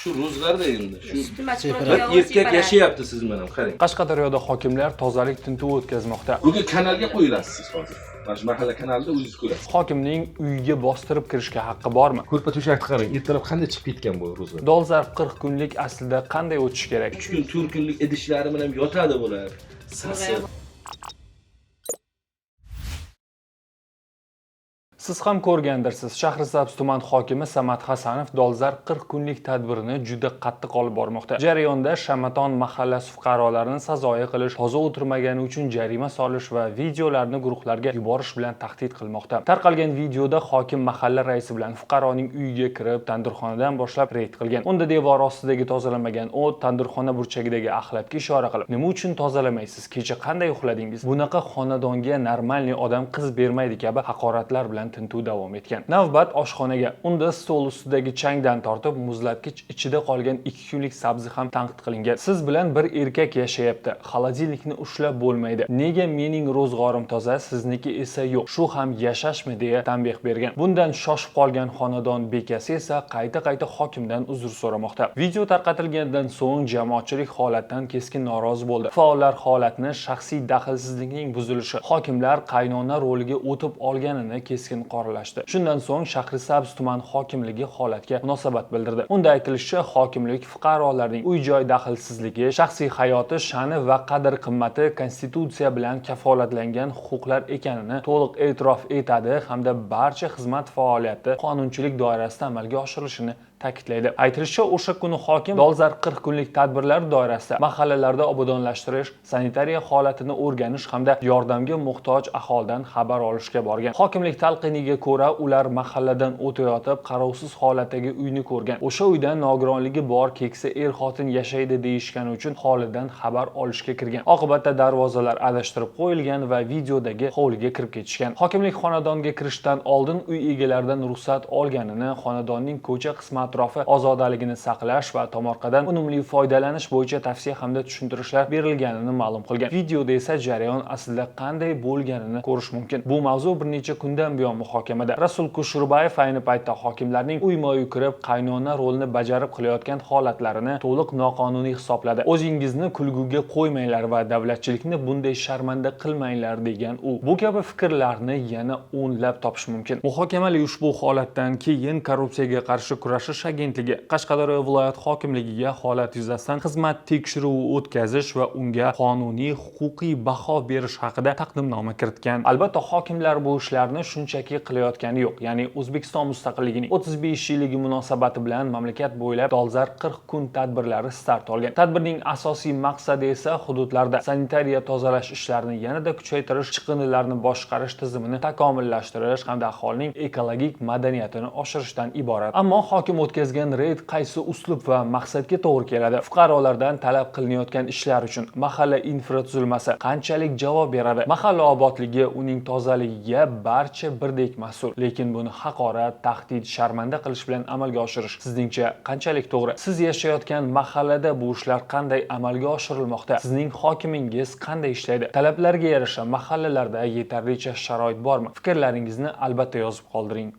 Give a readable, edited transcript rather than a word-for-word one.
Shu ro'zg'arda endi. Shu Sutini bir erkak yashayapti siz bilan, qarang. Qashqadaryoda hokimlar tozalik tintuvi o'tkazmoqda. Bugun kanalga qo'yilasiz siz hozir. Mana shu mahalla kanalida o'zingiz ko'rasiz. Hokimning uyiga bostirib kirishga haqqi bormi? Ko'rpa to'shakni qarang, ertalab qanday chiqib ketgan bu ro'zg'ar. Dolzarb 40 kunlik aslida qanday o'tishi kerak? 3 kun, 4 kunlik idishlari bilan yotadi bular. Sasiq. Siz ham ko'rgandirsiz, Shahrisabz tuman hokimi Samad Hasanov dolzarb 40 kunlik tadbirini juda qattiq olib bormoqda. Jarayonda Shamaton mahallasi fuqarolarini sazoyi qilish, toza o'tirmagani uchun jarima solish va videolarni guruhlarga yuborish bilan tahdid qilmoqda. Tarqalgan videoda hokim mahalla raisi bilan fuqaroning uyiga kirib, tandirxonadan boshlab reyd qilgan. Unda devor ostidagi tozalamagan o't, tandirxona burchagidagi axlatga ishora qilib, "Nima uchun tozalamaysiz? Kecha qanday uxladingiz? Bunaqa xonadonga normalniy odam qiz bermaydi" kabi haqoratlar bilan tintuv davom etgan. Navbat oshxonaga. Unda stol ustidagi changdan tortib muzlatkich ichida qolgan 2 kunlik sabzi ham tanqid qilingan. Siz bilan bir erkak yashayapti. Холодильник ni ushlab bo'lmaydi. Nega mening ro'zg'orim toza, sizniki esa yo'q? Shu ham yashashmi deya tanbeh bergan. Bundan shoshib qolgan xonadon bekasi esa qayta-qayta hokimdan uzr so'ramoqda. Video tarqatilgandan so'ng jamoatchilik holatdan keskin norozi bo'ldi. Faollar holatni shaxsiy daxlsizlikning buzilishi, hokimlar qaynona roliga o'tib olganini keskin qoralashdi. Shundan so'ng Shahrisabz tuman hokimligi holatga munosabat bildirdi. Unda aytilishicha, hokimlik fuqarolarning uy-joy daxlsizligi, shaxsiy hayoti, sha'ni va qadr-qimmati konstitutsiya bilan kafolatlangan huquqlar ekanini to'liq e'tirof etadi hamda barcha xizmat faoliyati qonunchilik doirasida amalga oshirilishini ta'kidlaydi. Aytilishicha, o'sha kuni hokim dolzarb 40 kunlik tadbirlar doirasida mahallalarda obodonlashtirish, sanitariya holatini o'rganish hamda yordamga muhtoj aholidan xabar olishga borgan. Hokimlik talqiniga ko'ra, ular mahalladan o'tayotib qarovsiz holatdagi uyni ko'rgan. O'sha uyda nogironligi bor keksa er-xotin yashaydi deyishgani uchun holidan xabar olishga kirgan. Oqibatda darvozalar adashtirib qo'yilgan va videodagi hovliga kirib ketishgan. Hokimlik xonadonga kirishdan oldin uy egalaridan ruxsat olganini, xonadonning ko'cha qismi atrofi ozodaligini saqlash va tomorqadan unumli foydalanish bo'yicha tavsiya hamda tushuntirishlar berilganini ma'lum qilgan. Videoda esa jarayon aslida qanday bo'lganini ko'rish mumkin. Bu mavzu bir necha kundan buyon muhokamada. Rasul Kusherbayev ayni paytda hokimlarning uyma-uy kirib qaynona rolini bajarib qilayotgan holatlarini to'liq noqonuniy hisobladi. O'zingizni kulguga qo'ymanglar va davlatchilikni bunday sharmanda qilmanglar degan u. Bu kabi fikrlarni yana o'nlab topish mumkin. Muhokamali ushbu holatdan keyin Korrupsiyaga qarshi kurashish agentligi Qashqadaryo viloyat hokimligiga holat yuzasidan xizmat tekshiruvi o'tkazish va unga qonuniy huquqiy baho berish haqida taqdimnoma kiritgan. Albatta, hokimlar bu ishlarni shunchaki qilayotgani yo'q. Ya'ni O'zbekiston mustaqilligining 35 yilligi munosabati bilan mamlakat bo'ylab dolzarb 40 kun tadbirlari start olgan. Tadbirning asosiy maqsadi esa hududlarda sanitariya tozalash ishlarini yanada kuchaytirish, chiqindilarni boshqarish tizimini takomillashtirish hamda aholining ekologik madaniyatini oshirishdan iborat. Ammo hokim o'tkazgan reyd qaysi uslub va maqsadga to'g'ri keladi? Fuqarolardan talab qilinayotgan ishlar uchun mahalla infratuzilmasi qanchalik javob beradi? Mahalla obodligi, uning tozaligiga barcha birdek mas'ul. Lekin buni haqorat, tahdid, sharmanda qilish bilan amalga oshirish sizningcha qanchalik to'g'ri? Siz yashayotgan mahallada bu ishlar qanday amalga oshirilmoqda? Sizning hokimingiz qanday ishlaydi? Talablarga yarasha mahallalarda yetarlicha sharoit bormi? Fikrlaringizni albatta yozib qoldiring.